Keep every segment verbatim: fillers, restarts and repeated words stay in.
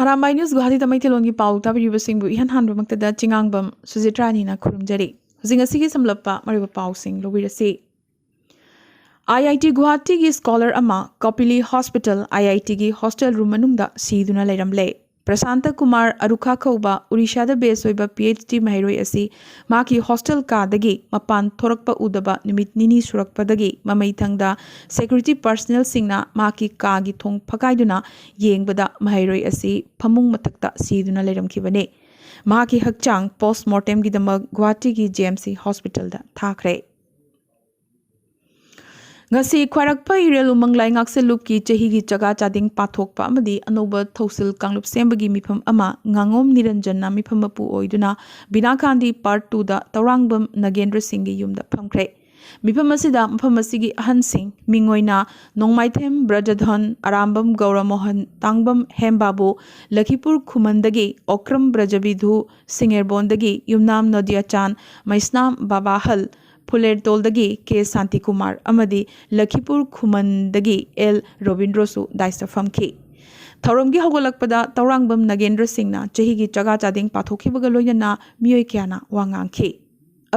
Arambai news ꯒꯨꯋꯥꯍꯥꯇꯤꯗ ꯃꯩꯇꯩꯂꯣꯟꯒꯤ ꯄꯥꯎ ꯇꯥꯕꯤꯔꯤꯕꯁꯤꯡꯕꯨ ꯏꯍꯥꯟ ꯍꯥꯟꯕꯃꯛꯇꯗ ꯆꯤꯉꯥꯡꯕꯝ ꯁꯨꯖꯤꯇ꯭ꯔꯥꯅꯤꯅ ꯈꯨꯔꯨꯝꯖꯔꯤ꯫ ꯍꯧꯖꯤꯛ ꯉꯁꯤꯒꯤ ꯁꯝꯂꯞꯄ ꯃꯔꯨꯑꯣꯏꯕ ꯄꯥꯎꯁꯤꯡ ꯂꯧꯕꯤꯔꯁꯤ꯫ IIT ꯒꯨꯋꯥꯍꯥꯇꯤꯒꯤ ꯁ꯭ꯀꯣꯂꯔ ꯑꯃ ꯀꯣꯄꯤꯂꯤ ꯍꯣꯁꯄꯤꯇꯥꯜ, IIT ꯒꯤ ꯍꯣꯁꯇꯦꯜ ꯔꯨꯝ ꯃꯅꯨꯡꯗ ꯁꯤꯗꯨꯅ ꯂꯩꯔꯝꯂꯦ꯫ ꯄ꯭ꯔꯁꯥꯟꯇ ꯀꯨꯃꯥꯔ ꯑꯔꯨꯈꯥ ꯀꯧꯕ ꯎꯔꯤꯁꯥꯗ ꯕꯦꯁ ꯑꯣꯏꯕ PhD ꯃꯍꯩꯔꯣꯏ ꯑꯁꯤ ꯃꯍꯥꯛꯀꯤ ꯍꯣꯁꯇꯦꯜ ꯀꯥꯗꯒꯤ ꯃꯄꯥꯟ ꯊꯣꯔꯛꯄ ꯎꯗꯕ ꯅꯨꯃꯤꯠ ꯅꯤꯅꯤ ꯁꯨꯔꯛꯄꯗꯒꯤ ꯃꯃꯩꯊꯪꯗ ꯁꯦꯀ꯭ꯌꯨꯔꯤꯇꯤ ꯄꯔꯁꯅꯦꯜꯁꯤꯡꯅ ꯃꯍꯥꯛꯀꯤ ꯀꯥꯒꯤ ꯊꯣꯡ ꯐꯀꯥꯏꯗꯨꯅ ꯌꯦꯡꯕꯗ ꯃꯍꯩꯔꯣꯏ ꯑꯁꯤ ꯐꯃꯨꯡ ꯃꯊꯛꯇ ꯁꯤꯗꯨꯅ ꯂꯩꯔꯝꯈꯤꯕꯅꯤ꯫ ꯃꯍꯥꯛꯀꯤ ꯍꯛꯆꯥꯡ ꯄꯣꯁꯃꯣꯔꯇꯦꯝꯒꯤꯗꯃꯛ ꯒꯨꯋꯥꯍꯥꯇꯤꯒꯤ JMC ꯍꯣꯁꯄꯤꯇꯥꯜꯗ ꯊꯥꯈ꯭ꯔꯦ꯫ ꯉꯁꯤ ꯈ꯭ꯋꯥꯏꯔꯥꯛꯄ ꯏꯔꯦꯜ ꯎꯃꯪ ꯂꯥꯏꯉꯥꯛꯁꯦ ꯂꯨꯞꯀꯤ ꯆꯍꯤꯒꯤ ꯆꯒꯥ ꯆꯥꯗꯤꯡ ꯄꯥꯊꯣꯛꯄ ꯑꯃꯗꯤ ꯑꯅꯧꯕ ꯊꯧꯁꯤꯜ ꯀꯥꯡꯂꯨꯞ ꯁꯦꯝꯕꯒꯤ ꯃꯤꯐꯝ ꯑꯃ ꯉꯥꯉꯣꯝ ꯅꯤꯔꯟꯖꯟꯅ ꯃꯤꯐꯝ ꯃꯄꯨ ꯑꯣꯏꯗꯨꯅ ꯕꯤꯅꯥ ꯒꯥꯟꯙꯤ ꯄꯥꯔꯠ ꯇꯨꯗ ꯇꯧꯔꯥꯡꯕꯝ ꯅꯒꯦꯟꯗ꯭ꯔ ꯁꯤꯡꯒꯤ ꯌꯨꯝꯗ ꯐꯝꯈ꯭ꯔꯦ꯫ ꯃꯤꯐꯝ ꯑꯁꯤꯗ ꯃꯐꯝ ꯑꯁꯤꯒꯤ ꯑꯍꯟꯁꯤꯡ, ꯃꯤꯡ ꯑꯣꯏꯅ ꯅꯣꯡꯃꯥꯏꯊꯦꯝ ꯕ꯭ꯔꯖꯙꯟ, ꯑꯔꯥꯝꯕꯝ ꯒꯧꯔꯃꯣꯍꯟ, ꯇꯥꯡꯕꯝ ꯍꯦꯝꯕꯥꯕꯨ, ꯂꯈꯤꯄꯨꯔ ꯈꯨꯃꯟꯗꯒꯤ ꯑꯣꯀ꯭ꯔꯝ ꯕ꯭ꯔꯖꯕꯤꯙꯨ, ꯁꯤꯡꯉꯦꯔꯕꯣꯟꯗꯒꯤ ꯌꯨꯝꯅꯥꯝ ꯅꯣꯗꯤꯌꯥꯆꯥꯟ, ꯃꯩꯁꯅꯥꯝ ꯕꯥꯕꯥꯍꯜ, ꯐꯨꯂꯦꯔꯇꯣꯜꯗꯒꯤ ꯀꯦ ꯁꯥꯟꯇꯤꯀꯨꯃꯥꯔ ꯑꯃꯗꯤ ꯂꯈꯤꯄꯨꯔ ꯈꯨꯃꯟꯗꯒꯤ ꯑꯦꯜ ꯔꯣꯕꯤꯟꯗ꯭ꯔꯣꯁꯨ ꯗꯥꯏꯁꯇ ꯐꯝꯈꯤ꯫ ꯊꯧꯔꯝꯒꯤ ꯍꯧꯒꯠꯂꯛꯄꯗ ꯇꯧꯔꯥꯡꯕꯝ ꯅꯒꯦꯟꯗ꯭ꯔ ꯁꯤꯡꯅ ꯆꯍꯤꯒꯤ ꯆꯒꯥ ꯆꯥꯗꯤꯡ ꯄꯥꯊꯣꯛꯈꯤꯕꯒ ꯂꯣꯏꯅꯅ ꯃꯤꯑꯣꯏ ꯀꯌꯥꯅ ꯋꯥ ꯉꯥꯡꯈꯤ꯫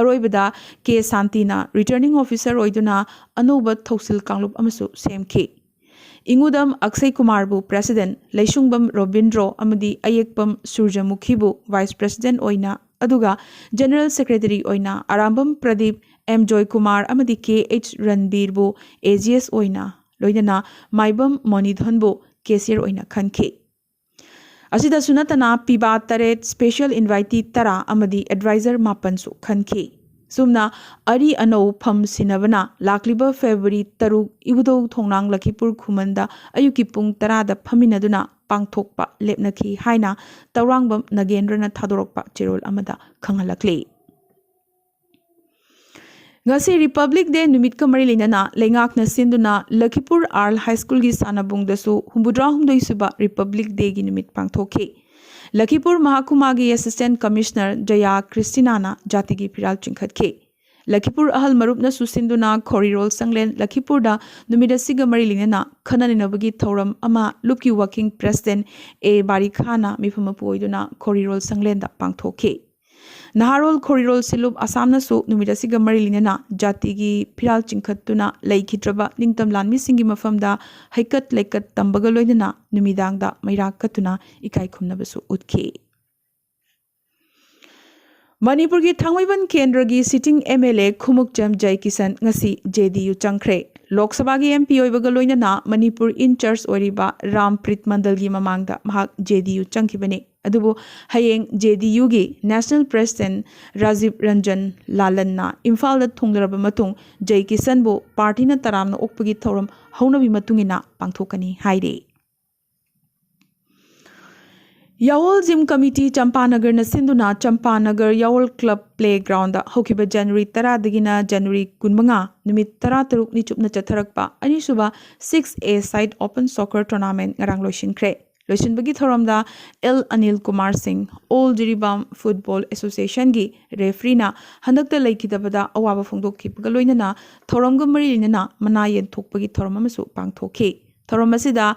ꯑꯔꯣꯏꯕꯗ ꯀꯦ ꯁꯥꯟꯇꯤꯅ ꯔꯤꯇꯔꯅꯤꯡ ꯑꯣꯐꯤꯁꯔ ꯑꯣꯏꯗꯨꯅ ꯑꯅꯧꯕ ꯊꯧꯁꯤꯜ ꯀꯥꯡꯂꯨꯞ ꯑꯃꯁꯨ ꯁꯦꯝꯈꯤ꯫ ꯏꯉꯨꯗꯝ ꯑꯛꯁꯩ ꯀꯨꯃꯥꯔꯕꯨ ꯄ꯭ꯔꯦꯁꯤꯗꯦꯟꯠ, ꯂꯩꯁꯨꯡꯕꯝ ꯔꯣꯕꯤꯟꯗ꯭ꯔꯣ ꯑꯃꯗꯤ ꯑꯌꯦꯛꯄꯝ ꯁꯨꯔꯖꯃꯨꯈꯤꯕꯨ ꯚꯥꯏꯁ ꯄ꯭ꯔꯦꯁꯤꯗꯦꯟꯠ ꯑꯣꯏꯅ, ꯑꯗꯨꯒ ꯖꯦꯅꯔꯦꯜ ꯁꯦꯀ꯭ꯔꯦꯇꯔꯤ ꯑꯣꯏꯅ ꯑꯔꯥꯝꯕꯝ ꯄ꯭ꯔꯗꯤꯞ, ꯑꯦꯝ ꯖꯣꯏꯀꯨꯃꯥꯔ ꯑꯃꯗꯤ ꯀꯦ ꯑꯩꯆ ꯔꯟꯕꯤꯔꯕꯨ AGS ꯑꯣꯏꯅ, ꯂꯣꯏꯅꯅ ꯃꯥꯏꯕꯝ ꯃꯣꯅꯤꯙꯟꯕꯨ cashier ꯑꯣꯏꯅ ꯈꯟꯈꯤ꯫ ꯑꯁꯤꯗꯁꯨ ꯅꯠꯇꯅ ꯄꯤꯕꯥ ꯇꯔꯦꯠ, ꯁ꯭ꯄꯦꯁꯤꯌꯦꯜ ꯏꯟꯚꯥꯏꯇꯤ ꯇꯔꯥ ꯑꯃꯗꯤ ꯑꯦꯗꯚꯥꯏꯖꯔ ꯃꯥꯄꯟꯁꯨ ꯈꯟꯈꯤ꯫ ꯁꯨꯝꯅ ꯑꯔꯤ ꯑꯅꯧ ꯐꯝ ꯁꯤꯟꯅꯕꯅ ꯂꯥꯛꯂꯤꯕ ꯐꯦꯕ꯭ꯔꯨꯋꯥꯔꯤ ꯇꯔꯨꯛ ꯏꯕꯨꯙꯧ ꯊꯣꯡꯅꯥꯡ ꯂꯈꯤꯄꯨꯔ ꯈꯨꯃꯟꯗ ꯑꯌꯨꯛꯀꯤ ꯄꯨꯡ ꯇꯔꯥꯗ ꯐꯝꯃꯤꯟꯅꯗꯨꯅ ꯄꯥꯡꯊꯣꯛꯄ ꯂꯦꯞꯅꯈꯤ ꯍꯥꯏꯅ ꯇꯧꯔꯥꯡꯕꯝ ꯅꯒꯦꯟꯗ꯭ꯔꯅ ꯊꯥꯗꯣꯔꯛꯄ ꯆꯦꯔꯣꯜ ꯑꯃꯗ ꯈꯪꯍꯜꯂꯛꯂꯤ꯫ ꯉꯁꯤ ꯔꯤꯄꯕ꯭ꯂꯤꯛ ꯗꯦ ꯅꯨꯃꯤꯠꯀ ꯃꯔꯤ ꯂꯩꯅꯅ ꯂꯩꯉꯥꯛꯅ ꯁꯤꯟꯗꯨꯅ ꯂꯈꯤꯄꯨꯔ ꯑꯥꯔꯜ ꯍꯥꯏ ꯁ꯭ꯀꯨꯜꯒꯤ ꯁꯥꯟꯅꯕꯨꯡꯗꯁꯨ ꯍꯨꯝꯐꯨꯇꯔꯥ ꯍꯨꯝꯗꯣꯏ ꯁꯨꯕ ꯔꯤꯄꯕ꯭ꯂꯤꯛ ꯗꯦꯒꯤ ꯅꯨꯃꯤꯠ ꯄꯥꯡꯊꯣꯛꯈꯤ꯫ ꯂꯈꯤꯄꯨꯔ ꯃꯍꯥꯀꯨꯃꯥꯒꯤ ꯑꯦꯁꯤꯁꯇꯦꯟꯠ ꯀꯃꯤꯁꯅꯔ ꯖꯌꯥ ꯈ꯭ꯔꯤꯁꯇꯤꯅꯥꯅ ꯖꯥꯇꯤꯒꯤ ꯐꯤꯔꯥꯜ ꯆꯤꯡꯈꯠꯈꯤ꯫ ꯂꯈꯤꯄꯨꯔ ꯑꯍꯜ ꯃꯔꯨꯞꯅꯁꯨ ꯁꯤꯟꯗꯨꯅ ꯈꯣꯔꯤꯔꯣꯜ ꯁꯪꯂꯦꯟ ꯂꯈꯤꯄꯨꯔꯗ ꯅꯨꯃꯤꯠ ꯑꯁꯤꯒ ꯃꯔꯤ ꯂꯩꯅꯅ ꯈꯟꯅ ꯅꯩꯅꯕꯒꯤ ꯊꯧꯔꯝ ꯑꯃ ꯂꯨꯞꯀꯤ ꯋꯥꯀꯤꯡ ꯄ꯭ꯔꯦꯁꯤꯗꯦꯟ ꯑꯦ ꯕꯥꯔꯤꯈꯥꯅ ꯃꯤꯐꯝ ꯃꯄꯨ ꯑꯣꯏꯗꯨꯅ ꯈꯣꯔꯤꯔꯣꯜ ꯁꯪꯂꯦꯟꯗ ꯄꯥꯡꯊꯣꯛꯈꯤ꯫ ꯅꯍꯥꯔꯣꯜ ꯈꯣꯔꯤꯔꯣꯜ ꯁꯤꯂꯨꯞ ꯑꯁꯥꯝꯅꯁꯨ ꯅꯨꯃꯤꯠ ꯑꯁꯤꯒ ꯃꯔꯤ ꯂꯩꯅꯅ ꯖꯥꯇꯤꯒꯤ ꯐꯤꯔꯥꯜ ꯆꯤꯡꯈꯠꯇꯨꯅ ꯂꯩꯈꯤꯗ꯭ꯔꯕ ꯅꯤꯡꯇꯝ ꯂꯥꯟꯃꯤꯁꯤꯡꯒꯤ ꯃꯐꯝꯗ ꯍꯩꯀꯠ ꯂꯩꯀꯠ ꯇꯝꯕꯒ ꯂꯣꯏꯅꯅ ꯅꯨꯃꯤꯗꯥꯡꯗ ꯃꯩꯔꯥ ꯀꯠꯇꯨꯅ ꯏꯀꯥꯏ ꯈꯨꯝꯅꯕꯁꯨ ꯎꯠꯈꯤ꯫ ꯃꯅꯤꯄꯨꯔꯒꯤ ꯊꯥꯡꯃꯩꯕꯟ ꯀꯦꯟꯗ꯭ꯔꯒꯤ sitting M L A Khumukcham ꯖꯩꯀꯤꯁꯟ ꯉꯁꯤ ꯖꯦ ꯗꯤ ꯌꯨ ꯆꯪꯈ꯭ꯔꯦ꯫ ꯂꯣꯛ ꯁꯚꯥꯒꯤ ꯑꯦꯝ ꯄꯤ ꯑꯣꯏꯕꯒ ꯂꯣꯏꯅꯅ ꯃꯅꯤꯄꯨꯔ ꯏꯟ ꯆꯥꯔꯖ ꯑꯣꯏꯔꯤꯕ ꯔꯥꯝ ꯄ꯭ꯔꯤꯠ ꯃꯟꯗꯜꯒꯤ ꯃꯃꯥꯡꯗ ꯃꯍꯥꯛ ꯖꯦ ꯗꯤ ꯌꯨ ꯆꯪꯈꯤꯕꯅꯤ꯫ ꯑꯗꯨꯕꯨ ꯍꯌꯦꯡ ꯖꯦ ꯗꯤ ꯌꯨꯒꯤ ꯅꯦꯁꯅꯦꯜ ꯄ꯭ꯔꯦꯁꯤꯗꯦꯟ ꯔꯥꯖꯤꯕ ꯔꯟꯖꯟ ꯂꯥꯂꯟꯅ ꯏꯝꯐꯥꯜꯗ ꯊꯨꯡꯂꯔꯕ ꯃꯇꯨꯡ ꯖꯩꯀꯤꯁꯟꯕꯨ ꯄꯥꯔꯇꯤꯅ ꯇꯔꯥꯝꯅ ꯑꯣꯛꯄꯒꯤ ꯊꯧꯔꯝ ꯍꯧꯅꯕꯤ ꯃꯇꯨꯡ ꯏꯟꯅ ꯄꯥꯡꯊꯣꯛꯀꯅꯤ ꯍꯥꯏꯔꯤ꯫ ꯌꯥꯋꯣꯜ ꯖꯤꯝ ꯀꯃꯤꯇꯤ ꯆꯝꯄꯥꯅꯒꯔꯅ ꯁꯤꯟꯗꯨꯅ ꯆꯝꯄꯥꯅꯒꯔ ꯌꯥꯋꯣꯜ ꯀ꯭ꯂꯕ ꯄ꯭ꯂꯦ ꯒ꯭ꯔꯥꯎꯟꯗ ꯍꯧꯈꯤꯕ ꯖꯅꯋꯥꯔꯤ ꯇꯔꯥꯗꯒꯤꯅ ꯖꯅꯋꯥꯔꯤ ꯀꯨꯟꯃꯉꯥ ꯅꯨꯃꯤꯠ ꯇꯔꯥꯇꯔꯨꯛꯅꯤ ꯆꯨꯞꯅ ꯆꯠꯊꯔꯛꯄ ꯑꯅꯤꯁꯨꯕ ꯁꯤꯛꯁ ꯑꯦ ꯁꯥꯏꯠ ꯑꯣꯄꯟ ꯁꯣꯀꯔ ꯇꯣꯔꯅꯥꯃꯦꯟꯠ ꯉꯔꯥꯡ ꯂꯣꯏꯁꯤꯟꯈ꯭ꯔꯦ꯫ ꯂꯣꯏꯁꯤꯟꯕꯒꯤ ꯊꯧꯔꯝꯗ ꯑꯦꯜ ꯑꯅꯤꯜ ꯀꯨꯃꯥꯔ ꯁꯤꯡ, ꯑꯣꯜ ꯖꯤꯔꯤꯕꯥꯝ ꯐꯨꯠꯕꯣꯜ ꯑꯦꯁꯣꯁꯤꯌꯦꯁꯟꯒꯤ ꯔꯦꯐ꯭ꯔꯤꯅ ꯍꯟꯗꯛꯇ ꯂꯩꯈꯤꯗꯕꯗ ꯑꯋꯥꯕ ꯐꯣꯡꯗꯣꯛꯈꯤꯕꯒ ꯂꯣꯏꯅꯅ ꯊꯧꯔꯝꯒ ꯃꯔꯤ ꯂꯩꯅꯅ ꯃꯅꯥ ꯌꯦꯟꯊꯣꯛꯄꯒꯤ ꯊꯧꯔꯝ ꯑꯃꯁꯨ ꯄꯥꯡꯊꯣꯛꯈꯤ꯫ ꯊꯧꯔꯝ ꯑꯁꯤꯗ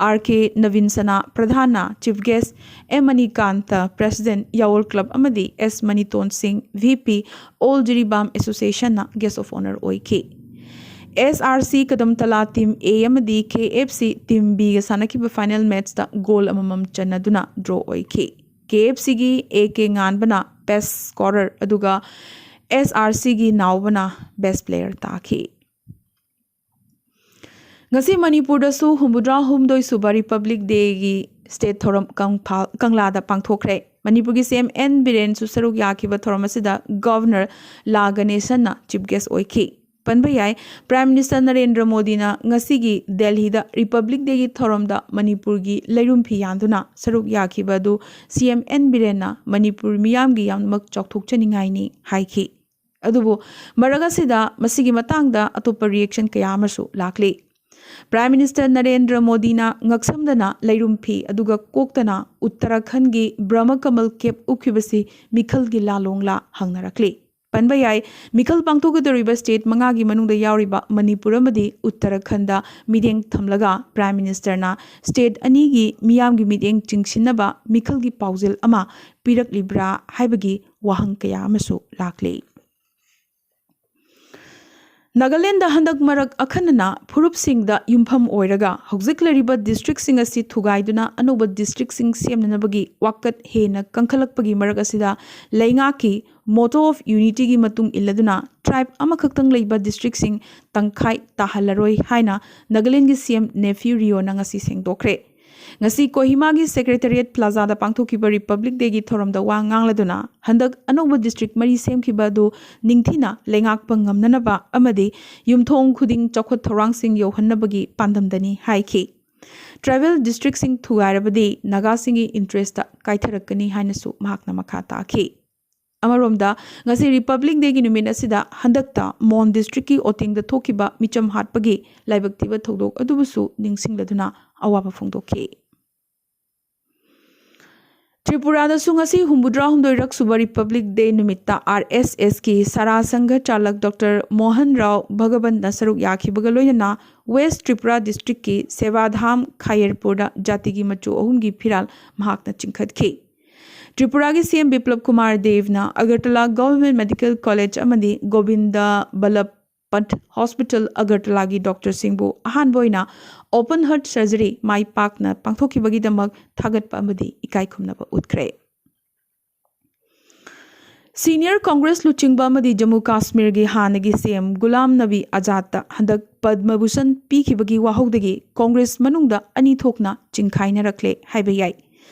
ꯑꯥꯔ ꯀꯦ ꯅꯕꯤꯟ ꯁꯅꯥ ꯄ꯭ꯔꯙꯥꯟꯅ chief guest, M Manikanta president Yawol club ꯑꯃꯗꯤ S Maniton Sing V P all Jiribam ꯑꯦꯁꯣꯁꯤꯌꯦꯁꯟꯅ ꯒꯦꯁ ꯑꯣꯐ ꯑꯣꯅꯔ ꯑꯣꯏꯈꯤ꯫ S R C Kadamtala team A ꯑꯃꯗꯤ ꯀꯦ ꯑꯦꯐ ꯁꯤ ꯇꯤꯝ ꯕꯤꯒ ꯁꯥꯟꯅꯈꯤꯕ ꯐꯥꯏꯅꯦꯜ ꯃꯦꯠꯆꯇ ꯒꯣꯜ ꯑꯃꯃꯝ ꯆꯟꯅꯗꯨꯅ ꯗ꯭ꯔꯣ ꯑꯣꯏꯈꯤ꯫ ꯀꯦ ꯑꯦꯐ ꯁꯤꯒꯤ ꯑꯦ ꯀꯦ ꯉꯥꯟꯕꯅ ꯕꯦꯁ ꯁ꯭ꯀꯣꯔꯔ ꯑꯗꯨꯒ ꯑꯦꯁ ꯑꯥꯔ ꯁꯤꯒꯤ ꯅꯥꯎꯕꯅ ꯕꯦꯁ ꯄ꯭ꯂꯦꯌꯔ ꯇꯥꯈꯤ꯫ ꯉꯁꯤ ꯃꯅꯤꯄꯨꯔꯗꯁꯨ ꯍꯨꯝꯐꯨꯇꯔꯥ ꯍꯨꯝꯗꯣꯏ ꯁꯨꯕ ꯔꯤꯄꯕ꯭ꯂꯤꯛ ꯗꯦꯒꯤ ꯁ꯭ꯇꯦꯠ ꯊꯧꯔꯝ ꯀꯪꯐꯥꯜ-, ꯀꯪꯂꯥꯗ ꯄꯥꯡꯊꯣꯛꯈ꯭ꯔꯦ꯫ ꯃꯅꯤꯄꯨꯔꯒꯤ ꯁꯤ ꯑꯦꯝ ꯑꯦꯟ ꯕꯤꯔꯦꯟꯁꯨ ꯁꯔꯨꯛ ꯌꯥꯈꯤꯕ ꯊꯧꯔꯝ ꯑꯁꯤꯗ ꯒꯚꯔꯅꯔ ꯂꯥ ꯒꯅꯦꯁꯟꯅ ꯆꯤꯐ ꯒꯦꯁ ꯑꯣꯏꯈꯤ꯫ ꯄꯟꯕ ꯌꯥꯏ, ꯄ꯭ꯔꯥꯏꯝ ꯃꯤꯅꯤꯁꯇꯔ ꯅꯔꯦꯟꯗ꯭ꯔ ꯃꯣꯗꯤꯅ ꯉꯁꯤꯒꯤ ꯗꯦꯜꯍꯤꯗ ꯔꯤꯄꯕ꯭ꯂꯤꯛ ꯗꯦꯒꯤ ꯊꯧꯔꯝꯗ ꯃꯅꯤꯄꯨꯔꯒꯤ ꯂꯩꯔꯨꯝ ꯐꯤ ꯌꯥꯟꯗꯨꯅ ꯁꯔꯨꯛ ꯌꯥꯈꯤꯕ ꯑꯗꯨ ꯁꯤ ꯑꯦꯝ ꯑꯦꯟ ꯕꯤꯔꯦꯟꯅ ꯃꯅꯤꯄꯨꯔ ꯃꯤꯌꯥꯝꯒꯤ ꯌꯥꯝꯅꯃꯛ ꯆꯥꯎꯊꯣꯛꯆꯅꯤꯡꯉꯥꯏꯅꯤ ꯍꯥꯏꯈꯤ꯫ ꯑꯗꯨꯕꯨ ꯃꯔꯛ ꯑꯁꯤꯗ ꯃꯁꯤꯒꯤ ꯃꯇꯥꯡꯗ ꯑꯇꯣꯞꯄ ꯔꯤꯌꯦꯛꯁꯟ ꯀꯌꯥ ꯑꯃꯁꯨ ꯂꯥꯛꯂꯤ꯫ ꯄ꯭ꯔꯥꯏꯝ ꯃꯤꯅꯤꯁꯇꯔ ꯅꯔꯦꯟꯗ꯭ꯔ ꯃꯣꯗꯤꯅ ꯉꯛꯁꯝꯗꯅ ꯂꯩꯔꯨꯝ ꯐꯤ ꯑꯗꯨꯒ ꯀꯣꯛꯇꯅ ꯎꯠꯇꯔꯥꯈꯟꯒꯤ ꯕ꯭ꯔꯍꯃ ꯀꯃꯜ ꯀꯦꯞ ꯎꯞꯈꯤꯕꯁꯤ ꯃꯤꯈꯜꯒꯤ ꯂꯥꯂꯣꯡꯂꯥ ꯍꯪꯅꯔꯛꯂꯤ꯫ ꯄꯟꯕ ꯌꯥꯏ꯫ ꯃꯤꯈꯜ ꯄꯥꯡꯊꯣꯛꯀꯗꯧꯔꯤꯕ ꯁ꯭ꯇꯦꯠ ꯃꯉꯥꯒꯤ ꯃꯅꯨꯡꯗ ꯌꯥꯎꯔꯤꯕ ꯃꯅꯤꯄꯨꯔ ꯑꯃꯗꯤ ꯎꯠꯇꯔꯥꯈꯟꯗ ꯃꯤꯠꯌꯦꯡ ꯊꯝꯂꯒ ꯄ꯭ꯔꯥꯏꯝ ꯃꯤꯅꯤꯁꯇꯔꯅ ꯁ꯭ꯇꯦꯠ ꯑꯅꯤꯒꯤ ꯃꯤꯌꯥꯝꯒꯤ ꯃꯤꯠꯌꯦꯡ ꯆꯤꯡꯁꯤꯟꯅꯕ ꯃꯤꯈꯜꯒꯤ ꯄꯥꯎꯖꯦꯜ ꯑꯃ ꯄꯤꯔꯛꯂꯤꯕ꯭ꯔꯥ ꯍꯥꯏꯕꯒꯤ ꯋꯥꯍꯪ ꯀꯌꯥ ꯑꯃꯁꯨ ꯂꯥꯛꯂꯤ꯫ ꯅꯥꯒꯥꯂꯦꯟꯗ ꯍꯟꯗꯛ ꯃꯔꯛ ꯑꯈꯟꯅꯅ ꯐꯨꯔꯨꯞꯁꯤꯡꯗ ꯌꯨꯝꯐꯝ ꯑꯣꯏꯔꯒ ꯍꯧꯖꯤꯛ ꯂꯩꯔꯤꯕ ꯗꯤꯁꯇ꯭ꯔꯤꯛꯁꯤꯡ ꯑꯁꯤ ꯊꯨꯒꯥꯏꯗꯨꯅ ꯑꯅꯧꯕ ꯗꯤꯁꯇ꯭ꯔꯤꯛꯁꯤꯡ ꯁꯦꯝꯅꯅꯕꯒꯤ ꯋꯥꯀꯠ ꯍꯦꯟꯅ ꯀꯟꯈꯠꯂꯛꯄꯒꯤ ꯃꯔꯛ ꯑꯁꯤꯗ ꯂꯩꯉꯥꯛꯀꯤ ꯃꯣꯇꯣ ꯑꯣꯐ ꯌꯨꯅꯤꯇꯤꯒꯤ ꯃꯇꯨꯡ ꯏꯜꯂꯗꯨꯅ ꯇ꯭ꯔꯥꯏꯕ ꯑꯃꯈꯛꯇꯪ ꯂꯩꯕ ꯗꯤꯁꯇ꯭ꯔꯤꯛꯁꯤꯡ ꯇꯪꯈꯥꯏ ꯇꯥꯍꯜꯂꯔꯣꯏ ꯍꯥꯏꯅ ꯅꯥꯒꯥꯂꯦꯟꯒꯤ ꯁꯤ ꯑꯦꯝ ꯅꯦꯐ꯭ꯌꯨ ꯔꯤꯑꯣꯅ ꯉꯁꯤ ꯁꯦꯡꯗꯣꯛꯈ꯭ꯔꯦ꯫ ꯉꯁꯤ ꯀꯣꯍꯤꯃꯥꯒꯤ ꯁꯦꯀ꯭ꯔꯦꯇꯔꯤꯌꯦꯠ ꯄ꯭ꯂꯥꯖꯥꯗ ꯄꯥꯡꯊꯣꯛꯈꯤꯕ ꯔꯤꯄꯕ꯭ꯂꯤꯛ ꯗꯦꯒꯤ ꯊꯧꯔꯝꯗ ꯋꯥ ꯉꯥꯡꯂꯗꯨꯅ ꯍꯟꯗꯛ ꯑꯅꯧꯕ ꯗꯤꯁꯇ꯭ꯔꯤꯛ ꯃꯔꯤ ꯁꯦꯝꯈꯤꯕ ꯑꯗꯨ ꯅꯤꯡꯊꯤꯅ ꯂꯩꯉꯥꯛꯄ ꯉꯝꯅꯅꯕ ꯑꯃꯗꯤ ꯌꯨꯝꯊꯣꯡ ꯈꯨꯗꯤꯡ ꯆꯥꯎꯈꯠ ꯊꯧꯔꯥꯡꯁꯤꯡ ꯌꯧꯍꯟꯅꯕꯒꯤ ꯄꯥꯟꯗꯝꯗꯅꯤ ꯍꯥꯏꯈꯤ꯫ ꯇ꯭ꯔꯥꯏꯕꯦꯜ ꯗꯤꯁꯇ꯭ꯔꯤꯛꯁꯤꯡ ꯊꯨꯒꯥꯏꯔꯕꯗꯤ ꯅꯥꯒꯥꯁꯤꯡꯒꯤ ꯏꯟꯇꯔꯦꯁꯇ ꯀꯥꯏꯊꯔꯛꯀꯅꯤ ꯍꯥꯏꯅꯁꯨ ꯃꯍꯥꯛꯅ ꯃꯈꯥ ꯇꯥꯈꯤ꯫ ꯑꯃꯔꯣꯝꯗ, ꯉꯁꯤ ꯔꯤꯄꯕ꯭ꯂꯤꯛ ꯗꯦꯒꯤ ꯅꯨꯃꯤꯠ ꯑꯁꯤꯗ ꯍꯟꯗꯛꯇ ꯃꯣꯟ ꯗꯤꯁꯇ꯭ꯔꯤꯛꯀꯤ ꯑꯣꯇꯤꯡꯗ ꯊꯣꯛꯈꯤꯕ ꯃꯤꯆꯝ ꯍꯥꯠꯄꯒꯤ ꯂꯥꯏꯕꯛ ꯊꯤꯕ ꯊꯧꯗꯣꯛ ꯑꯗꯨꯕꯨꯁꯨ ꯅꯤꯡꯁꯤꯡꯂꯗꯨꯅ ꯑꯋꯥꯕ ꯐꯣꯡꯗꯣꯛꯈꯤ꯫ ꯇ꯭ꯔꯤꯄꯨꯔꯥꯗꯁꯨ ꯉꯁꯤ ꯍꯨꯝꯐꯨꯇꯔꯥ ꯍꯨꯝꯗꯣꯏꯔꯛ ꯁꯨꯕ ꯔꯤꯄꯕ꯭ꯂꯤꯛ ꯗꯦ ꯅꯨꯃꯤꯠꯇ ꯑꯥꯔ ꯑꯦꯁ ꯑꯦꯁꯀꯤ ꯁꯥꯔꯥ ꯁꯪꯘ ꯆꯥꯂꯛ ꯗꯣꯛꯇꯔ ꯃꯣꯍꯟ ꯔꯥꯎ ꯚꯒꯕꯟꯅ ꯁꯔꯨꯛ ꯌꯥꯈꯤꯕꯒ ꯂꯣꯏꯅꯅ ꯋꯦꯁ ꯇ꯭ꯔꯤꯄꯨꯔꯥ ꯗꯤꯁꯇ꯭ꯔꯤꯛꯀꯤ ꯁꯦꯕꯥꯙꯥꯝ ꯈꯥꯌꯔꯄꯨꯔꯗ ꯖꯥꯇꯤꯒꯤ ꯃꯆꯨ ꯑꯍꯨꯝꯒꯤ ꯐꯤꯔꯥꯜ ꯃꯍꯥꯛꯅ ꯆꯤꯡꯈꯠꯈꯤ꯫ ꯇ꯭ꯔꯤꯄꯨꯔꯥꯒꯤ ꯁꯤ ꯑꯦꯝ ꯕꯤꯄ꯭ꯂꯕ ꯀꯨꯃꯥꯔ ꯗꯦꯕꯅ ꯑꯒꯔꯇꯂꯥ ꯒꯚꯔꯟꯃꯦꯟꯠ ꯃꯦꯗꯤꯀꯦꯜ ꯀꯣꯂꯦꯖ ꯑꯃꯗꯤ ꯒꯣꯕꯤꯟꯗ ꯕꯜꯂꯚ ꯄꯟꯠ ꯍꯣꯁꯄꯤꯇꯥꯜ ꯑꯒꯔꯇꯂꯥꯒꯤ ꯗꯣꯛꯇꯔꯁꯤꯡꯕꯨ ꯑꯍꯥꯟꯕ ꯑꯣꯏꯅ ꯑꯣꯄꯟ ꯍꯥꯔꯠ ꯁꯔꯖꯔꯤ ꯃꯥꯏ ꯄꯥꯛꯅ ꯄꯥꯡꯊꯣꯛꯈꯤꯕꯒꯤꯗꯃꯛ ꯊꯥꯒꯠꯄ ꯑꯃꯗꯤ ꯏꯀꯥꯏ ꯈꯨꯝꯅꯕ ꯎꯠꯈ꯭ꯔꯦ꯫ ꯁꯤꯅꯤꯌꯔ ꯀꯣꯡꯒ꯭ꯔꯦꯁ ꯂꯨꯆꯤꯡꯕ ꯑꯃꯗꯤ ꯖꯝꯃꯨ ꯀꯥꯁꯃꯤꯔꯒꯤ ꯍꯥꯟꯅꯒꯤ ꯁꯤ ꯑꯦꯝ ꯒꯨꯂꯥꯝ ꯅꯕꯤ ꯑꯖꯥꯗꯇ ꯍꯟꯗꯛ ꯄꯗꯃ ꯚꯨꯁꯟ ꯄꯤꯈꯤꯕꯒꯤ ꯋꯥꯍꯧꯗꯒꯤ ꯀꯣꯡꯒ꯭ꯔꯦꯁ ꯃꯅꯨꯡꯗ ꯑꯅꯤ ꯊꯣꯛꯅ ꯆꯤꯡꯈꯥꯏꯅꯔꯛꯂꯦ ꯍꯥꯏꯕ ꯌꯥꯏ꯫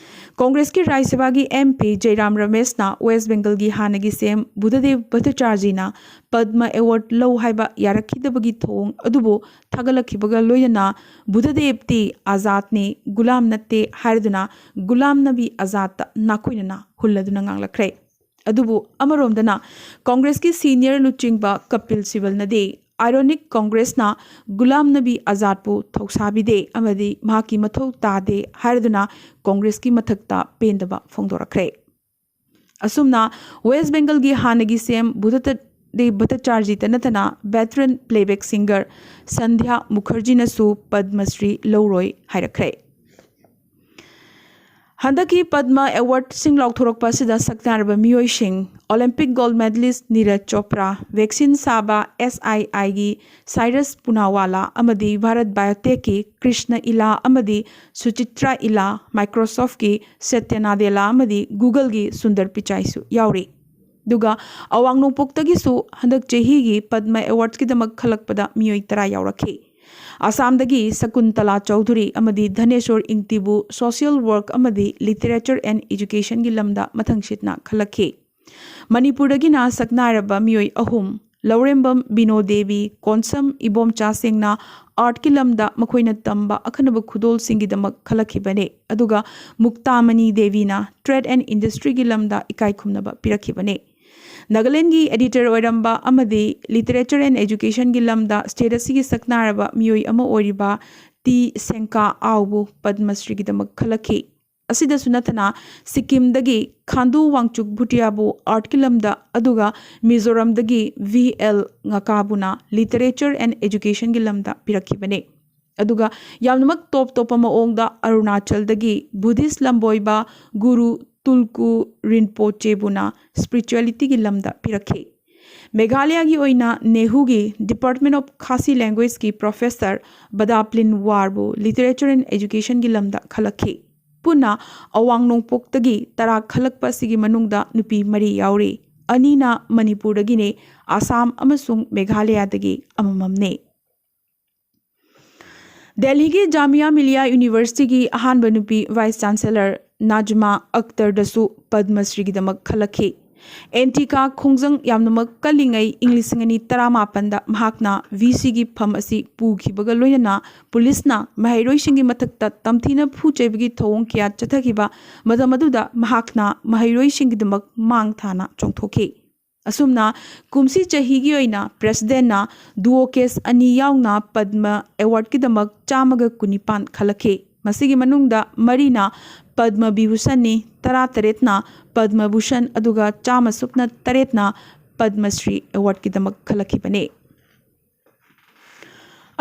ꯀꯣꯡꯒ꯭ꯔꯦꯁꯀꯤ ꯔꯥꯖ꯭ꯌ ꯁꯚꯥꯒꯤ ꯑꯦꯝ ꯄꯤ ꯖꯩꯔꯥꯝ ꯔꯃꯦꯁꯅ ꯋꯦꯁ ꯕꯦꯡꯒꯜꯒꯤ ꯍꯥꯟꯅꯒꯤ ꯁꯤ ꯑꯦꯝ ꯕꯨꯙꯗꯦꯕ ꯚꯠꯇꯆꯥꯔꯖꯤꯅ ꯄꯗꯃ ꯑꯦꯋꯥꯔꯗ ꯂꯧ ꯍꯥꯏꯕ ꯌꯥꯔꯛꯈꯤꯗꯕꯒꯤ ꯊꯧꯑꯣꯡ ꯑꯗꯨꯕꯨ ꯊꯥꯒꯠꯂꯛꯈꯤꯕꯒ ꯂꯣꯏꯅꯅ ꯕꯨꯙꯗꯦꯕꯇꯤ ꯑꯖꯥꯗꯅꯤ, ꯒꯨꯂꯥꯝ ꯅꯠꯇꯦ ꯍꯥꯏꯔꯗꯨꯅ ꯒꯨꯂꯥꯝ ꯅꯕꯤ ꯑꯖꯥꯗꯇ ꯅꯥꯈꯣꯏꯅꯅ ꯍꯨꯜꯂꯗꯨꯅ ꯉꯥꯡꯂꯛꯈ꯭ꯔꯦ꯫ ꯑꯗꯨꯕꯨ ꯑꯃꯔꯣꯝꯗꯅ ꯀꯣꯡꯒ꯭ꯔꯦꯁꯀꯤ ꯁꯤꯅꯤꯌꯔ ꯂꯨꯆꯤꯡꯕ ꯀꯄꯤꯜ ꯁꯤꯕꯜꯅꯗꯤ ꯑꯥꯏꯔꯣꯅꯤꯛ ꯀꯣꯡꯒ꯭ꯔꯦꯁꯅ ꯒꯨꯂꯥꯝ ꯅꯕꯤ ꯑꯖꯥꯗꯄꯨ ꯊꯧꯁꯥꯕꯤꯗꯦ ꯑꯃꯗꯤ ꯃꯍꯥꯛꯀꯤ ꯃꯊꯧ ꯇꯥꯗꯦ ꯍꯥꯏꯔꯗꯨꯅ ꯀꯣꯡꯒ꯭ꯔꯦꯁꯀꯤ ꯃꯊꯛꯇ ꯄꯦꯟꯗꯕ ꯐꯣꯡꯗꯣꯔꯛꯈ꯭ꯔꯦ꯫ ꯑꯁꯨꯝꯅ ꯋꯦꯁ ꯕꯦꯡꯒꯜꯒꯤ ꯍꯥꯟꯅꯒꯤ ꯁꯤ ꯑꯦꯝ ꯕꯨꯙꯗꯦꯕ ꯚꯠꯇꯆꯥꯔꯖꯤꯇ ꯅꯠꯇꯅ veteran playback singer ꯁꯟꯙ꯭ꯌꯥ ꯃꯨꯈꯔꯖꯤꯅꯁꯨ Padma Shri ꯂꯧꯔꯣꯏ ꯍꯥꯏꯔꯛꯈ꯭ꯔꯦ꯫ ꯍꯟꯗꯛꯀꯤ ꯄꯗꯃ ꯑꯦꯋꯥꯔꯗꯁꯤꯡ ꯂꯥꯎꯊꯣꯔꯛꯄ ꯑꯁꯤꯗ ꯁꯛꯅꯥꯏꯔꯕ ꯃꯤꯑꯣꯏꯁꯤꯡ, Olympic gold medallist Neeraj Chopra, vaccine ꯁꯥꯕ ꯑꯦꯁ ꯑꯥꯏ ꯑꯥꯏꯒꯤ ꯁꯥꯏꯔꯁ ꯄꯨꯅꯥꯋꯥꯂꯥ ꯑꯃꯗꯤ ꯚꯥꯔꯠ ꯕꯥꯌꯣꯇꯦꯛꯀꯤ ꯀ꯭ꯔꯤꯁꯅ ꯏꯂꯥ ꯑꯃꯗꯤ ꯁꯨꯆꯤꯇ꯭ꯔꯥ ꯏꯂꯥ, ꯃꯥꯏꯀ꯭ꯔꯣꯁꯣꯐꯀꯤ ꯁꯇ꯭ꯌ ꯅꯥꯗꯦꯂꯥ ꯑꯃꯗꯤ ꯒꯨꯒꯜꯒꯤ ꯁꯨꯟꯗꯔ ꯄꯤꯆꯥꯏꯁꯨ ꯌꯥꯎꯔꯤ꯫ ꯑꯗꯨꯒ ꯑꯋꯥꯡ ꯅꯣꯡꯄꯣꯛꯇꯒꯤꯁꯨ ꯍꯟꯗꯛ ꯆꯍꯤꯒꯤ ꯄꯗꯃ ꯑꯦꯋꯥꯔꯗꯁꯀꯤꯗꯃꯛ ꯈꯜꯂꯛꯄꯗ ꯃꯤꯑꯣꯏ ꯇꯔꯥ ꯌꯥꯎꯔꯛꯈꯤ꯫ ꯑꯁꯥꯝꯗꯒꯤ ꯁꯀꯨꯟꯇꯂꯥ ꯆꯧꯙꯨꯔꯤ ꯑꯃꯗꯤ ꯙꯅꯦꯁꯣꯔ ꯏꯪꯇꯤꯕꯨ social work ꯑꯃꯗꯤ literature and educationꯒꯤ ꯂꯝꯗ ꯃꯊꯪꯁꯤꯠꯅ ꯈꯜꯂꯛꯈꯤ꯫ ꯃꯅꯤꯄꯨꯔꯗꯒꯤꯅ ꯁꯛꯅꯥꯏꯔꯕ ꯃꯤꯑꯣꯏ ꯑꯍꯨꯝ, ꯂꯧꯔꯦꯝꯕꯝ ꯕꯤꯅꯣ ꯗꯦꯕꯤ, ꯀꯣꯟꯁꯝ ꯏꯕꯣꯝꯆꯥ ꯁꯤꯡꯅ ꯑꯥꯔꯠꯀꯤ ꯂꯝꯗ ꯃꯈꯣꯏꯅ ꯇꯝꯕ ꯑꯈꯟꯅꯕ ꯈꯨꯗꯣꯜꯁꯤꯡꯒꯤꯗꯃꯛ ꯈꯜꯂꯛꯈꯤꯕꯅꯤ꯫ ꯑꯗꯨꯒ ꯃꯨꯛꯇꯥꯃꯅꯤ ꯗꯦꯕꯤꯅ trade and industryꯒꯤ ꯂꯝꯗ ꯏꯀꯥꯏ ꯈꯨꯝꯅꯕ ꯄꯤꯔꯛꯈꯤꯕꯅꯤ꯫ ꯅꯥꯒꯥꯂꯦꯟꯒꯤ editor ꯑꯣꯏꯔꯝꯕ ꯑꯃꯗꯤ literature and educationꯒꯤ ꯂꯝꯗ state ꯑꯁꯤꯒꯤ ꯁꯛꯅꯥꯏꯔꯕ ꯃꯤꯑꯣꯏ ꯑꯃ ꯑꯣꯏꯔꯤꯕ ꯇꯤ ꯁꯦꯡꯀꯥ ꯑꯥꯎꯕꯨ ꯄꯗꯃ ꯁ꯭ꯔꯤꯒꯤꯗꯃꯛ ꯈꯜꯂꯛꯈꯤ꯫ ꯑꯁꯤꯗꯁꯨ ꯅꯠꯇꯅ ꯁꯤꯛꯀꯤꯝꯗꯒꯤ ꯈꯥꯟꯗꯨ ꯋꯥꯡꯆꯨꯛ ꯚꯨꯇꯤꯌꯥꯕꯨ ꯑꯥꯔꯠꯀꯤ ꯂꯝꯗ, ꯑꯗꯨꯒ ꯃꯤꯖꯣꯔꯥꯝꯗꯒꯤ ꯚꯤ ꯑꯦꯜ ꯉꯀꯥꯕꯨꯅ literature and educationꯒꯤ ꯂꯝꯗ ꯄꯤꯔꯛꯈꯤꯕꯅꯤ꯫ ꯑꯗꯨꯒ ꯌꯥꯝꯅꯃꯛ ꯇꯣꯞ ꯇꯣꯞꯄ ꯃꯑꯣꯡꯗ ꯑꯔꯨꯅꯥꯆꯜꯗꯒꯤ ꯕꯨꯙꯤꯁ ꯂꯝꯕꯣꯏꯕ ꯒꯨꯔꯨ ꯇꯨꯜꯀꯨ ꯔꯤꯟꯄꯣꯆꯦꯕꯨꯅ spiritualityꯒꯤ ꯂꯝꯗ ꯄꯤꯔꯛꯈꯤ꯫ ꯃꯦꯘꯥꯂꯌꯥꯒꯤ ꯑꯣꯏꯅ ꯅꯦꯍꯨꯒꯤ Department of Khasi Languageꯀꯤ professor ꯕꯗꯥꯄ꯭ꯂꯤꯟ ꯋꯥꯔꯕꯨ literature and educationꯒꯤ ꯂꯝꯗ ꯈꯜꯂꯛꯈꯤ꯫ ꯄꯨꯟꯅ ꯑꯋꯥꯡ ꯅꯣꯡꯄꯣꯛꯇꯒꯤ ꯇꯔꯥ ꯈꯜꯂꯛꯄ ꯑꯁꯤꯒꯤ ꯃꯅꯨꯡꯗ ꯅꯨꯄꯤ ꯃꯔꯤ ꯌꯥꯎꯔꯤ꯫ ꯑꯅꯤꯅ ꯃꯅꯤꯄꯨꯔꯗꯒꯤꯅꯤ, ꯑꯁꯥꯝ ꯑꯃꯁꯨꯡ ꯃꯦꯘꯥꯂꯌꯥꯗꯒꯤ ꯑꯃꯃꯝꯅꯤ꯫ ꯗꯦꯜꯍꯤꯒꯤ ꯖꯥꯃꯤꯌꯥ ꯃꯤꯂꯤꯌꯥ ꯌꯨꯅꯤꯚꯔꯁꯤꯇꯤꯒꯤ ꯑꯍꯥꯟꯕ ꯅꯨꯄꯤ vice chancellor ꯅꯥꯖꯃꯥ ꯑꯈꯇꯔꯗꯁꯨ ꯄꯗꯃ ꯁ꯭ꯔꯤꯒꯤꯗꯃꯛ ꯈꯜꯂꯛꯈꯤ꯫ ꯑꯦꯟꯇꯤꯀꯥ ꯈꯣꯡꯖꯪ ꯌꯥꯝꯅꯃꯛ ꯀꯜꯂꯤꯉꯩ ꯏꯪ ꯂꯤꯁꯤꯡ ꯑꯅꯤ ꯇꯔꯥꯃꯥꯄꯟꯗ ꯃꯍꯥꯛꯅ ꯚꯤ ꯁꯤꯒꯤ ꯐꯝ ꯑꯁꯤ ꯄꯨꯈꯤꯕꯒ ꯂꯣꯏꯅꯅ ꯄꯨꯂꯤꯁꯅ ꯃꯍꯩꯔꯣꯏꯁꯤꯡꯒꯤ ꯃꯊꯛꯇ ꯇꯝꯊꯤꯅ ꯐꯨ ꯆꯩꯕꯒꯤ ꯊꯧꯑꯣꯡ ꯀꯌꯥ ꯆꯠꯊꯈꯤꯕ ꯃꯇꯝ ꯑꯗꯨꯗ ꯃꯍꯥꯛꯅ ꯃꯍꯩꯔꯣꯏꯁꯤꯡꯒꯤꯗꯃꯛ ꯃꯥꯡ ꯊꯥꯅ ꯆꯣꯡꯊꯣꯛꯈꯤ꯫ ꯑꯁꯨꯝꯅ ꯀꯨꯝꯁꯤ ꯆꯍꯤꯒꯤ ꯑꯣꯏꯅ presidentꯅ duo case ꯑꯅꯤ ꯌꯥꯎꯅ ꯄꯗꯃ awardꯀꯤꯗꯃꯛ ꯆꯥꯝꯃꯒ ꯀꯨꯟꯅꯤꯄꯥꯟ ꯈꯜꯂꯛꯈꯤ꯫ ꯃꯁꯤꯒꯤ ꯃꯅꯨꯡꯗ ꯃꯔꯤꯅ ꯄꯗꯃ ꯕꯤꯚꯨꯁꯟꯅꯤ, ꯇꯔꯥꯇꯔꯦꯠꯅ ꯄꯗꯃ ꯚꯨꯁꯟ, ꯑꯗꯨꯒ ꯆꯥꯝꯃ ꯁꯨꯞꯅ ꯇꯔꯦꯠꯅ ꯄꯗꯃ ꯁ꯭ꯔꯤ ꯑꯦꯋꯥꯔꯗꯀꯤꯗꯃꯛ ꯈꯜꯂꯛꯈꯤꯕꯅꯤ꯫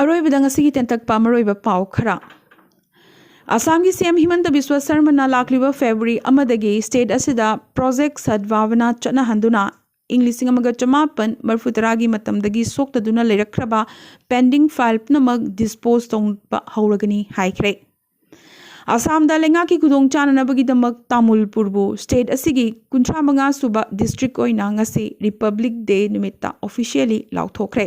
ꯑꯔꯣꯏꯕꯗ ꯉꯁꯤꯒꯤ ꯇꯦꯟꯇꯛꯄ ꯃꯔꯨꯑꯣꯏꯕ ꯄꯥꯎ ꯈꯔ꯫ ꯑꯁꯥꯝꯒꯤ ꯁꯤ ꯑꯦꯝ ꯍꯤꯃꯟꯇ ꯕꯤꯁ꯭ꯋ ꯁꯔꯃꯅ ꯂꯥꯛꯂꯤꯕ ꯐꯦꯕ꯭ꯔꯨꯋꯥꯔꯤ ꯑꯃꯗꯒꯤ ꯁ꯭ꯇꯦꯠ ꯑꯁꯤꯗ ꯄ꯭ꯔꯣꯖꯦꯛ ꯁꯗꯚꯥꯕꯅ ꯆꯠꯅꯍꯟꯗꯨꯅ ꯏꯪ ꯂꯤꯁꯤꯡ ꯑꯃꯒ ꯆꯃꯥꯄꯟ ꯃꯔꯤꯐꯨ ꯇꯔꯥꯒꯤ ꯃꯇꯝꯗꯒꯤ ꯁꯣꯛꯇꯗꯨꯅ ꯂꯩꯔꯛꯈ꯭ꯔꯕ ꯄꯦꯟꯗꯤꯡ ꯐꯥꯏꯜ ꯄꯨꯝꯅꯃꯛ ꯗꯤꯁꯄꯣꯖ ꯇꯧꯕ ꯍꯧꯔꯒꯅꯤ ꯍꯥꯏꯈ꯭ꯔꯦ꯫ ꯑꯁꯥꯝꯗ ꯂꯩꯉꯥꯛꯀꯤ ꯈꯨꯗꯣꯡ ꯆꯥꯅꯅꯕꯒꯤꯗꯃꯛ ꯇꯥꯃꯨꯜꯄꯨꯔꯕꯨ ꯁ꯭ꯇꯦꯠ ꯑꯁꯤꯒꯤ ꯀꯨꯟꯊ꯭ꯔꯥ ꯃꯉꯥ ꯁꯨꯕ ꯗꯤꯁꯇ꯭ꯔꯤꯛ ꯑꯣꯏꯅ ꯉꯁꯤ ꯔꯤꯄꯕ꯭ꯂꯤꯛ ꯗꯦ ꯅꯨꯃꯤꯠꯇ ꯑꯣꯐꯤꯁꯤꯌꯦꯜꯂꯤ ꯂꯥꯎꯊꯣꯛꯈ꯭ꯔꯦ꯫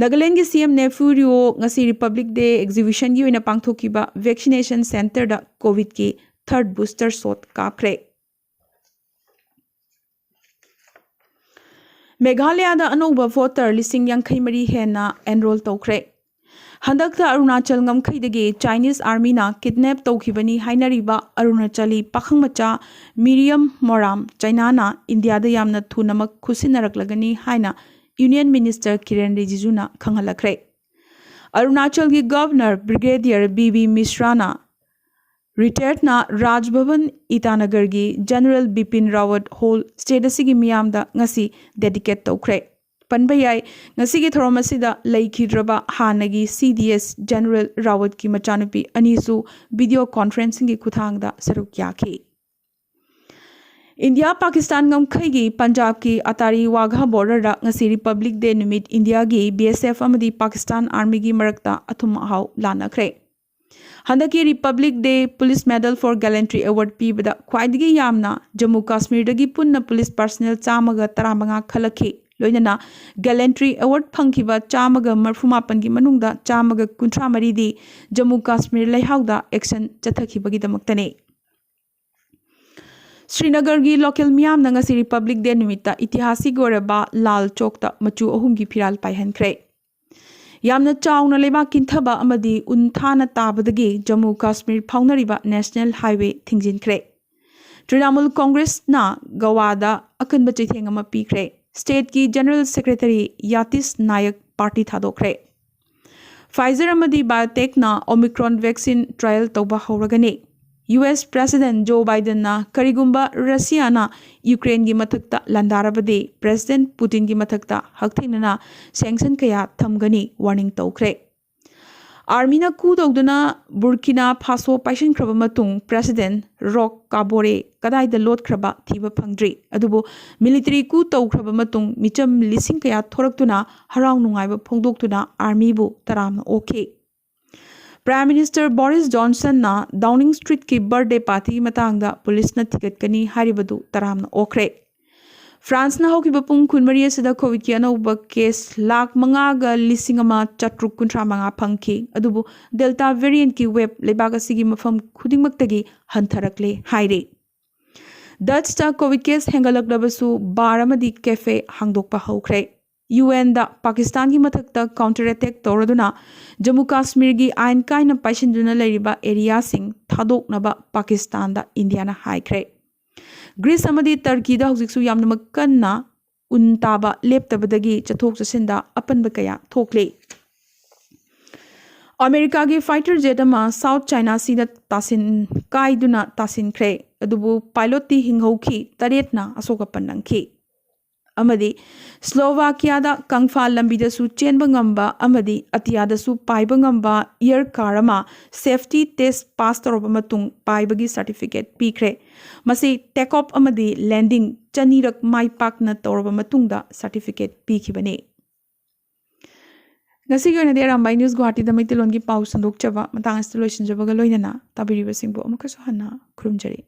ꯅꯥꯒꯥꯂꯦꯟꯒꯤ ꯁꯤ ꯑꯦꯝ ꯅꯦꯐ꯭ꯌꯨ ꯔꯤꯑꯣ ꯉꯁꯤ ꯔꯤꯄꯕ꯭ꯂꯤꯛ ꯗꯦ ꯑꯦꯛꯖꯤꯕꯤꯁꯟꯒꯤ ꯑꯣꯏꯅ ꯄꯥꯡꯊꯣꯛꯈꯤꯕ ꯚꯦꯛꯁꯤꯅꯦꯁꯟ ꯁꯦꯟꯇꯔꯗ ꯀꯣꯚꯤꯗꯀꯤ ꯊꯥꯔꯠ ꯕꯨꯁꯇꯔ ꯁꯣꯠ ꯀꯥꯞꯈ꯭ꯔꯦ꯫ ꯃꯦꯘꯥꯂꯌꯥꯗ ꯑꯅꯧꯕ ꯚꯣꯇꯔ ꯂꯤꯁꯤꯡ ꯌꯥꯡꯈꯩ ꯃꯔꯤ ꯍꯦꯟꯅ ꯑꯦꯟꯔꯣꯜ ꯇꯧꯈ꯭ꯔꯦ꯫ ꯍꯟꯗꯛꯇ ꯑꯔꯨꯅꯥꯆꯜ ꯉꯝꯈꯩꯗꯒꯤ ꯆꯥꯏꯅꯤꯁ ꯑꯥꯔꯃꯤꯅ ꯀꯤꯗꯅꯦꯞ ꯇꯧꯈꯤꯕꯅꯤ ꯍꯥꯏꯅꯔꯤꯕ ꯑꯔꯨꯅꯥꯆꯂꯤ ꯄꯥꯈꯪ ꯃꯆꯥ ꯃꯤꯔꯤꯌꯝ ꯃꯣꯔꯥꯝ ꯆꯥꯏꯅꯥꯅ ꯏꯟꯗꯤꯌꯥꯗ ꯌꯥꯝꯅ ꯊꯨꯅꯃꯛ ꯈꯨꯠꯁꯤꯟꯅꯔꯛꯂꯒꯅꯤ ꯍꯥꯏꯅ ꯌꯨꯅꯤꯌꯟ ꯃꯤꯅꯤꯁꯇꯔ ꯀꯤꯔꯦꯟ ꯔꯤꯖꯤꯖꯨꯅ ꯈꯪꯍꯜꯂꯛꯈ꯭ꯔꯦ꯫ ꯑꯔꯨꯅꯥꯆꯜꯒꯤ ꯒꯚꯔꯅꯔ ꯕ꯭ꯔꯤꯒꯦꯗꯤꯌꯔ ꯕꯤ ꯕꯤ ꯃꯤꯁ꯭ꯔꯥꯅ ꯔꯤꯇꯥꯌꯔꯗꯅ ꯔꯥꯖ ꯚꯕꯟ ꯏꯇꯥꯅꯒꯔꯒꯤ general Bipin Rawat hall state ꯑꯁꯤꯒꯤ ꯃꯤꯌꯥꯝꯗ ꯉꯁꯤ ꯗꯦꯗꯤꯀꯦꯠ ꯇꯧꯈ꯭ꯔꯦ꯫ ꯄꯟꯕ ꯌꯥꯏ, ꯉꯁꯤꯒꯤ ꯊꯧꯔꯝ ꯑꯁꯤꯗ ꯂꯩꯈꯤꯗ꯭ꯔꯕ ꯍꯥꯟꯅꯒꯤ ꯁꯤ ꯗꯤ ꯑꯦꯁ ꯖꯦꯅꯔꯦꯜ ꯔꯥꯋꯠꯀꯤ ꯃꯆꯥꯅꯨꯄꯤ ꯑꯅꯤꯁꯨ ꯚꯤꯗꯤꯑꯣ ꯀꯣꯟꯐ꯭ꯔꯦꯟꯁꯤꯡꯒꯤ ꯈꯨꯠꯊꯥꯡꯗ ꯁꯔꯨꯛ ꯌꯥꯈꯤ꯫ ꯏꯟꯗꯤꯌꯥ ꯄꯥꯀꯤꯁꯇꯥꯟ ꯉꯝꯈꯩꯒꯤ ꯄꯟꯖꯥꯕꯀꯤ ꯑꯇꯥꯔꯤ ꯋꯥꯘꯥ ꯕꯣꯔꯗꯔꯗ ꯉꯁꯤ ꯔꯤꯄꯕ꯭ꯂꯤꯛ ꯗꯦ ꯅꯨꯃꯤꯠ ꯏꯟꯗꯤꯌꯥꯒꯤ ꯕꯤ ꯑꯦꯁ ꯑꯦꯐ ꯑꯃꯗꯤ ꯄꯥꯀꯤꯁꯇꯥꯟ ꯑꯥꯔꯃꯤꯒꯤ ꯃꯔꯛꯇ ꯑꯊꯨꯝ ꯑꯍꯥꯎ ꯂꯥꯟꯅꯈ꯭ꯔꯦ꯫ ꯍꯟꯗꯛꯀꯤ republic day police medal four ꯒꯦꯂꯦꯟꯇ꯭ꯔꯤ award ꯄꯤꯕꯗ ꯈ꯭ꯋꯥꯏꯗꯒꯤ ꯌꯥꯝꯅ ꯖꯝꯃꯨ ꯀꯥꯁꯃꯤꯔꯗꯒꯤ ꯄꯨꯟꯅ ꯄꯨꯂꯤꯁ ꯄꯥꯔꯁꯅꯦꯜ ꯆꯥꯝꯃꯒ ꯇꯔꯥꯃꯉꯥ ꯈꯜꯂꯛꯈꯤ꯫ ꯂꯣꯏꯅꯅ ꯒꯦꯂꯦꯟꯇ꯭ꯔꯤ ꯑꯦꯋꯥꯔꯗ ꯐꯪꯈꯤꯕ ꯆꯥꯝꯃꯒ ꯃꯔꯤꯐꯨ ꯃꯥꯄꯟꯒꯤ ꯃꯅꯨꯡꯗ ꯆꯥꯝꯃꯒ ꯀꯨꯟꯊ꯭ꯔꯥ ꯃꯔꯤꯗꯤ ꯖꯝꯃꯨ ꯀꯥꯁꯃꯤꯔ ꯂꯩꯍꯥꯎꯗ ꯑꯦꯛꯁꯟ ꯆꯠꯊꯈꯤꯕꯒꯤꯗꯃꯛꯇꯅꯤ꯫ ꯁ꯭ꯔꯤꯅꯒꯔꯒꯤ ꯂꯣꯀꯦꯜ ꯃꯤꯌꯥꯝꯅ ꯉꯁꯤ ꯔꯤꯄꯕ꯭ꯂꯤꯛ ꯗꯦ ꯅꯨꯃꯤꯠꯇ ꯏꯇꯤꯍꯥꯁꯤꯛ ꯑꯣꯏꯔꯕ ꯂꯥꯜ ꯆꯣꯛꯇ ꯃꯆꯨ ꯑꯍꯨꯝꯒꯤ ꯐꯤꯔꯥꯜ ꯄꯥꯏꯍꯟꯈ꯭ꯔꯦ꯫ ꯌꯥꯝꯅ ꯆꯥꯎꯅ ꯂꯩꯕꯥꯛ ꯀꯤꯟꯊꯕ ꯑꯃꯗꯤ ꯎꯟ ꯊꯥꯅ ꯇꯥꯕꯗꯒꯤ ꯖꯝꯃꯨ ꯀꯥꯁꯃꯤꯔ ꯐꯥꯎꯅꯔꯤꯕ ꯅꯦꯁꯅꯦꯜ ꯍꯥꯏꯋꯦ ꯊꯤꯡꯖꯤꯟꯈ꯭ꯔꯦ꯫ ꯇ꯭ꯔꯤꯅꯥꯃꯨꯜ ꯀꯣꯡꯒ꯭ꯔꯦꯁꯅ ꯒꯋꯥꯗ ꯑꯀꯟꯕ ꯆꯩꯊꯦꯡ ꯑꯃ ꯄꯤꯈ꯭ꯔꯦ꯫ ꯁ꯭ꯇꯦꯠꯀꯤ general secretary ꯌꯥꯇꯤꯁ Nayak party ꯊꯥꯗꯣꯛꯈ꯭ꯔꯦ꯫ Pfizer ꯑꯃꯗꯤ BioNTechꯅ Omicron vaccine trial ꯇꯧꯕ ꯍꯧꯔꯒꯅꯤ꯫ ꯌꯨ ꯑꯦꯁ President Joe Bidenꯅ ꯀꯔꯤꯒꯨꯝꯕ ꯔꯁꯤꯌꯥꯅ ꯌꯨꯀ꯭ꯔꯦꯟꯒꯤ ꯃꯊꯛꯇ ꯂꯥꯟꯗꯥꯔꯕꯗꯤ President Putinꯒꯤ ꯃꯊꯛꯇ ꯍꯛꯊꯦꯡꯅꯅ sanction ꯀꯌꯥ ꯊꯝꯒꯅꯤ warning ꯇꯧꯈ꯭ꯔꯦ꯫ Armyꯅ coup ꯇꯧꯗꯨꯅ ꯕꯨꯔꯀꯤꯅꯥ ꯐꯥꯁꯣ ꯄꯥꯏꯁꯤꯟꯈ꯭ꯔꯕ ꯃꯇꯨꯡ President Roch Kabore ꯀꯗꯥꯏꯗ ꯂꯣꯠꯈ꯭ꯔꯕ ꯊꯤꯕ ꯐꯪꯗ꯭ꯔꯤ꯫ ꯑꯗꯨꯕꯨ military coup ꯇꯧꯈ꯭ꯔꯕ ꯃꯇꯨꯡ ꯃꯤꯆꯝ ꯂꯤꯁꯤꯡ ꯀꯌꯥ ꯊꯣꯔꯛꯇꯨꯅ ꯍꯔꯥꯎ ꯅꯨꯡꯉꯥꯏꯕ ꯐꯣꯡꯗꯣꯛꯇꯨꯅ armyꯕꯨ ꯇꯔꯥꯝꯅ ꯑꯣꯛꯈꯤ꯫ Prime Minister Boris Johnsonꯅ Downing Streetꯀꯤ birthday partyꯒꯤ ꯃꯇꯥꯡꯗ policeꯅ ꯊꯤꯒꯠꯀꯅꯤ ꯍꯥꯏꯔꯤꯕꯗꯨ ꯇꯔꯥꯝꯅ ꯑꯣꯛꯈ꯭ꯔꯦ꯫ Franceꯅ ꯍꯧꯈꯤꯕ ꯄꯨꯡ ꯀꯨꯟꯃꯔꯤ ꯑꯁꯤꯗ COVIDꯀꯤ ꯑꯅꯧꯕ case ꯂꯥꯈ ꯃꯉꯥꯒ ꯂꯤꯁꯤꯡ ꯑꯃ ꯆꯥꯇ꯭ꯔꯨꯛ ꯀꯨꯟꯊ꯭ꯔꯥ ꯃꯉꯥ ꯐꯪꯈꯤ꯫ ꯑꯗꯨꯕꯨ Delta variantꯀꯤ wave ꯂꯩꯕꯥꯛ ꯑꯁꯤꯒꯤ ꯃꯐꯝ ꯈꯨꯗꯤꯡꯃꯛꯇꯒꯤ ꯍꯟꯊꯔꯛꯂꯦ ꯍꯥꯏꯔꯤ꯫ Dutchꯇ COVID case ꯍꯦꯟꯒꯠꯂꯛꯂꯕꯁꯨ bar ꯑꯃꯗꯤ cafe ꯍꯥꯡꯗꯣꯛꯄ ꯍꯧꯈ꯭ꯔꯦ꯫ UNꯗ ꯄꯥꯀꯤꯁꯇꯥꯟꯒꯤ ꯃꯊꯛꯇ counter attack ꯇꯧꯔꯗꯨꯅ ꯖꯝꯃꯨ ꯀꯥꯁꯃꯤꯔꯒꯤ ꯑꯥꯏꯟ ꯀꯥꯏꯅ ꯄꯥꯏꯁꯤꯟꯗꯨꯅ ꯂꯩꯔꯤꯕ areaꯁꯤꯡ ꯊꯥꯗꯣꯛꯅꯕ ꯄꯥꯀꯤꯁꯇꯥꯟꯗ ꯏꯟꯗꯤꯌꯥꯅ ꯍꯥꯏꯈ꯭ꯔꯦ꯫ Greece ꯑꯃꯗꯤ Turkeyꯗ ꯍꯧꯖꯤꯛꯁꯨ ꯌꯥꯝꯅꯃꯛ ꯀꯟꯅ ꯎꯟ ꯇꯥꯕ ꯂꯦꯞꯇꯕꯗꯒꯤ ꯆꯠꯊꯣꯛ ꯆꯠꯁꯤꯟꯗ ꯑꯄꯟꯕ ꯀꯌꯥ ꯊꯣꯛꯂꯤ꯫ ꯑꯃꯦꯔꯤꯀꯥꯒꯤ fighter jet ꯑꯃ South China Seaꯗ ꯇꯥꯁꯤꯟ ꯀꯥꯏꯗꯨꯅ ꯇꯥꯁꯤꯟꯈ꯭ꯔꯦ꯫ ꯑꯗꯨꯕꯨ pilotꯇꯤ ꯍꯤꯡꯍꯧꯈꯤ, ꯇꯔꯦꯠꯅ ꯑꯁꯣꯛ ꯑꯄꯟ ꯅꯪꯈꯤ꯫ ꯑꯃꯗꯤ Slovakiaꯗ ꯀꯪꯐꯥꯜ ꯂꯝꯕꯤꯗꯁꯨ ꯆꯦꯟꯕ ꯉꯝꯕ ꯑꯃꯗꯤ ꯑꯇꯤꯌꯥꯗꯁꯨ ꯄꯥꯏꯕ ꯉꯝꯕ air car ꯑꯃ safety test pass ꯇꯧꯔꯕ ꯃꯇꯨꯡ ꯄꯥꯏꯕꯒꯤ certificate ꯄꯤꯈ꯭ꯔꯦ꯫ ꯃꯁꯤ take off ꯑꯃꯗꯤ landing ꯆꯅꯤꯔꯛ ꯃꯥꯏ ꯄꯥꯛꯅ ꯇꯧꯔꯕ ꯃꯇꯨꯡꯗ certificate ꯄꯤꯈꯤꯕꯅꯤ꯫ ꯉꯁꯤꯒꯤ ꯑꯣꯏꯅꯗꯤ ꯑꯔꯥꯝꯕꯥꯏ News ꯒꯨꯋꯥꯍꯥꯇꯤꯗ ꯃꯩꯇꯩꯂꯣꯟꯒꯤ ꯄꯥꯎ ꯁꯟꯗꯣꯛꯆꯕ ꯃꯇꯥꯡ ꯑꯁꯤꯗ ꯂꯣꯏꯁꯤꯟꯖꯕꯒ ꯂꯣꯏꯅꯅ ꯇꯥꯕꯤꯔꯤꯕꯁꯤꯡꯕꯨ ꯑꯃꯨꯛꯀꯁꯨ ꯍꯟꯅ ꯈꯨꯔꯨꯝꯖꯔꯤ꯫